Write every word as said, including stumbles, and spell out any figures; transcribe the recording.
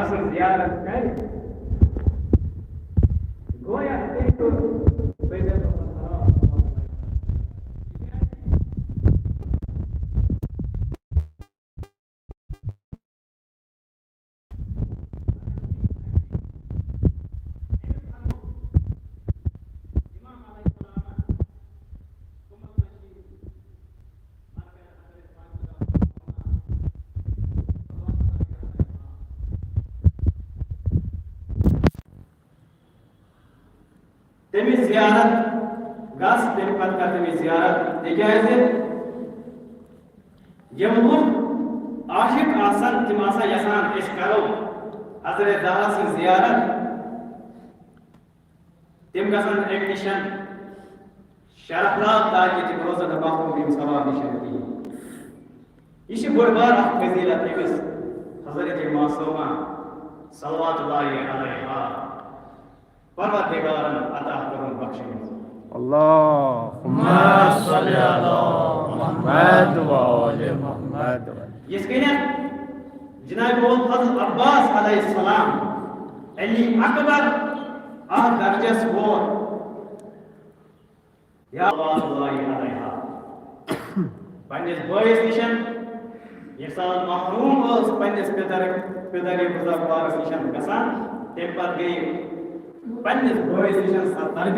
سٕنٛز زیارت کرِ، گویا تٔمۍ کوٚر بیت الخلا۔ تٔمِس زیارت گژھ، تَمہِ پتہٕ کر تٔمِس زیارت، تِکیازِ یِم لُکھ عاشق آسن، تِم آسن یژھان أسۍ کرو حضرت زہرا سٕنٛز زیارت، تِم گژھن اَمہِ نِش شرف لاب، تاکہِ تِم روزن نہٕ محروم اَمہِ ثواب نِش کِہیٖنۍ۔ یہِ چھِ بٔڑ بار اکھ فضیلت أمِس حضرت معصومہ صلوات اللہ علیہا پروردگارن عطا کٔرمٕژ بخشمٕژ۔ اللہم صل علی محمد و آل محمد۔ یِتھ کٔنٮ۪تھ جناب اول فضل عباس علیہ السلام علی اکبر اتھ درجس ووت، یا اللہ علیہا، پننِس بٲیِس نِش ییٚمہِ ساتہٕ محروم ٲس پننِس پِتر، پِتر بزرگوارس نِش گژھان، تمہِ پتہٕ گٔیہِ پننِس بٲیِس نِش سۄ تربیت۔